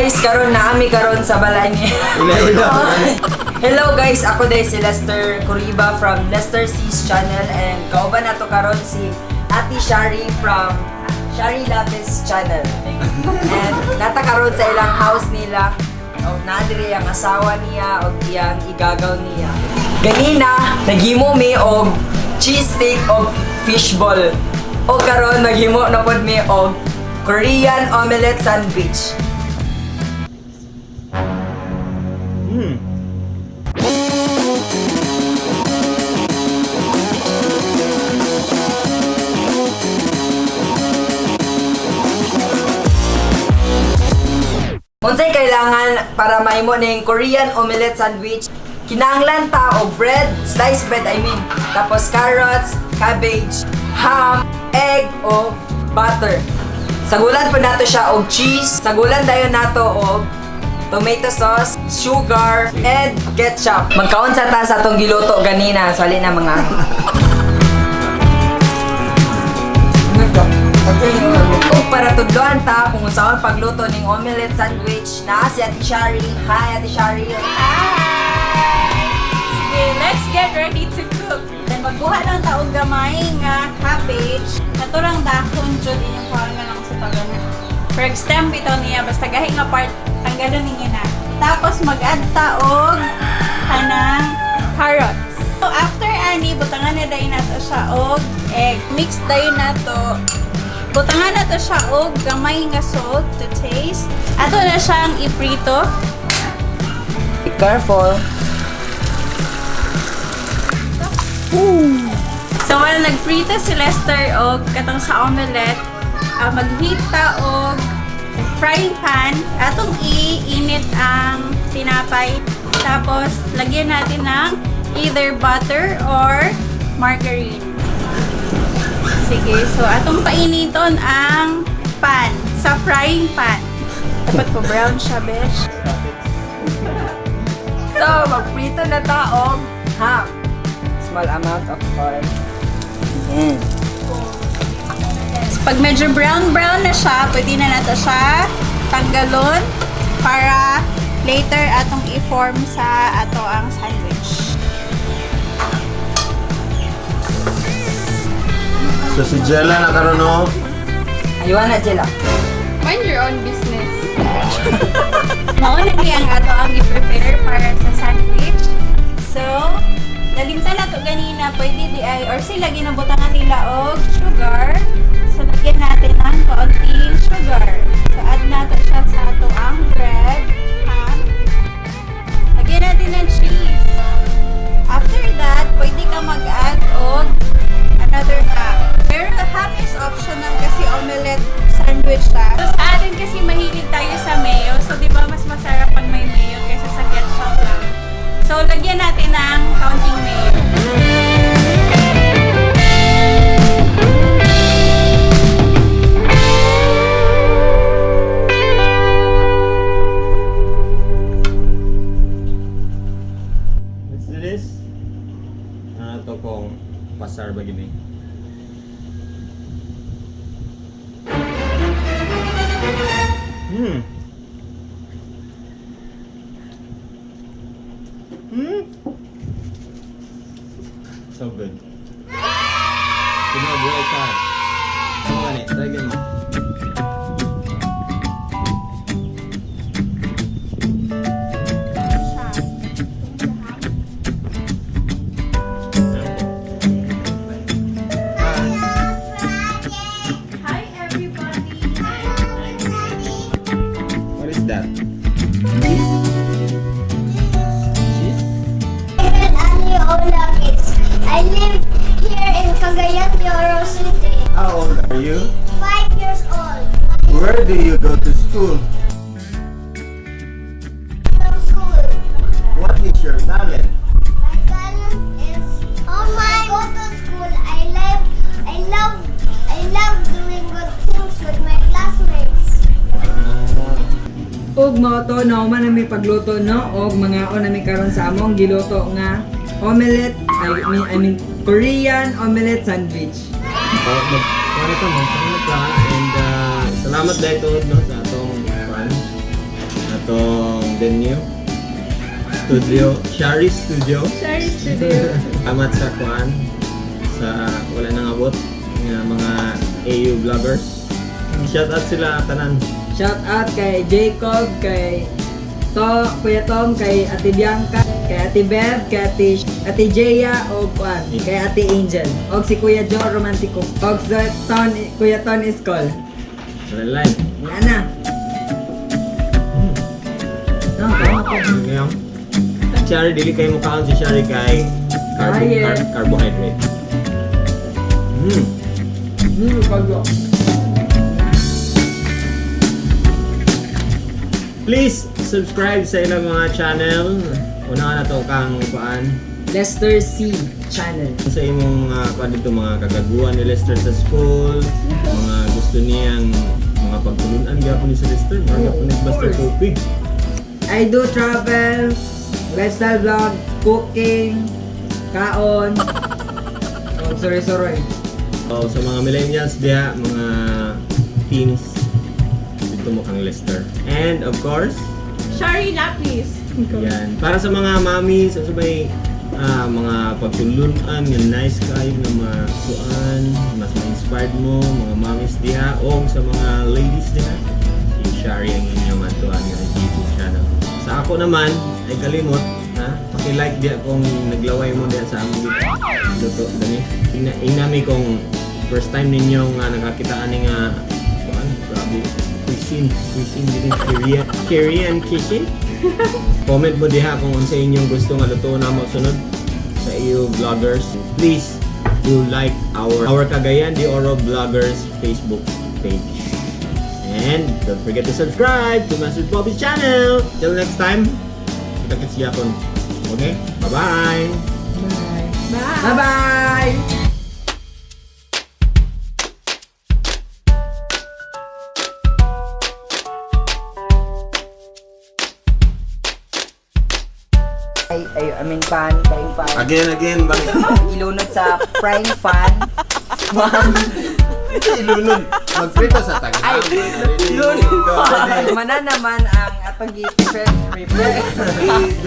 Guys, karon naami karon sa balay ni Ila ila. Hello guys, ako day si Lester Curiba from Lester C's channel and kauban nato karon si Ate Shari from Shari Lapis channel. And nata karon sa ilang house nila. Og naa diri ang asawa niya og iyang igagaw niya. Ganina, naghimo mi og cheese steak og fishball. O karon naghimo na pod mi og Korean omelette sandwich. Unsay kailangan para mahimo ning Korean omelette sandwich? Kinahanglan ta og bread, sliced bread I mean, tapos carrots, cabbage, ham, egg o butter. Sagulan po nato siya og cheese, sagulan dayon nato og tomato sauce, sugar, and ketchup. Magkaon sa ta sa atong giluto ganina, sali na mga. O para tudloan ta kung unsaon pagluto ning omelette sandwich naa si Ate Shari. Hi, Ate Shari. Hi! Sige, let's get ready to cook. Then magkuha lang ta og gamay nga cabbage. Kato lang dahon jud inyong kuha na lang sa tagan. For stem bitaw niya basta gahi nga part tanggalon ninyo na. Tapos mag-add ta og kanang carrots. So after ani butangan na dayon nato siya og egg. Mix dayon nato. Butangan nato siya og gamay nga salt to taste. Ato na siyang iprito. Be careful. So while nagprito si Lester og katong sa omelette, mag-heat ta og frying pan. Atong iinit ang tinapay. Tapos lagyan natin ng either butter or margarine. Sige, so atong painiton ang pan sa frying pan. Dapat po brown siya, besh. So, magprito na ta og ham. Small amount of oil. Ayan. Pag medyo brown-brown na siya, pwede na nato siya tanggalon para later atong i-form sa ato ang sandwich. So si Jella na karon, no? Ayun na, Jella. Mind your own business. Mao na ni ang ato ang i-prepare para sa sandwich. So, nalimtan nato ganina, pwede di ay, or sila ginabutangan nila og sugar. So, lagyan natin ng kaunting sugar. So, add nato siya sa ato ang bread, ham. Lagyan natin ng cheese. After that, pwede ka mag-add og another ham. Pero ham is optional kasi omelette sandwich siya. So, sa atin kasi mahilig tayo sa mayo. So, di ba mas masarap pag may mayo kaysa sa ketchup lang. So, lagyan natin ng kaunting mayo. Let's do this. Ano to kung pasar ba gini? So good. Sino buhay ka? Ano gani? Try mo. Siya. Hi, everybody! What is that? Cheese? Cheese? I'm Ali Olakis. I live here in Cagayan de Oro City. How old are you? 5 years old. Where do you go to school? From school. What is your talent? My talent is on my go to school. I love doing good things with my classmates. Ug mao to, nahuman na mi pagluto, no, og mangaon na mi karon sa among giluto nga omelette, I mean Korean omelette sandwich. Oh, mag ano to, magpaano ka and salamat dahil to, no, sa atong fan. atong venue. Studio, Shari Studio. Shari Studio. Salamat sa kuan sa wala nang abot nga mga AU vloggers. Shout out sila tanan. Shout out kay Jacob, kay To, Kuya Tom, kay Ate Bianca, kay Ate Bev, kay Ate Jaya, o kuan, kay Ate Angel. Og si Kuya Joe Romantico. Og si Ton, Kuya Ton Iskol. Wala live. Wala na. No, tama ko. Ngayon. Shari, dili kayo mukhaan si Shari kay Diet. carbohydrate. Kagyo. Please subscribe sa ilang mga channel. Una na to kang kuan Lester C Channel. Sa imong mga kuan dito, mga kagaguhan ni Lester sa school, mga gusto niyang mga pagtulunan gyapon ni si Lester, mga gyapon ni Buster Kopi. I do travel, lifestyle vlog, cooking, kaon, og soroy-soroy. So, sa mga millennials diha, mga teens, dito mo kang Lester. And of course, Shari Lapis. Yan. Para sa mga mami, sa may mga pagtulunan, nga nice kayo nga masuan, mas ma-inspired mo, mga mamis diha, o sa mga ladies diha, si Shari ang inyong atuan nga YouTube channel. Sa ako naman, ay kalimot, ha? Paki-like diha kung naglaway mo diha sa among luto dani. Inami kung first time ninyo nga nakakita ani nga kuan, grabe cuisine, cuisine din Korean, Korean kitchen. Comment mo diha kung unsa inyong gusto nga luto namo sunod sa iyo vloggers. Please do like our Cagayan de Oro Vloggers Facebook page. And don't forget to subscribe to Master Bobby's channel. Till next time, kita-kits yapon. Okay? Bye-bye! Bye. Bye. Bye-bye! Ay, I mean pan, frying pan. Again, again, bye. Ilunod sa frying pan. One. Ilunod. Magprito sa taga. Ay, lunod. Mana naman ang atong gi-prepare.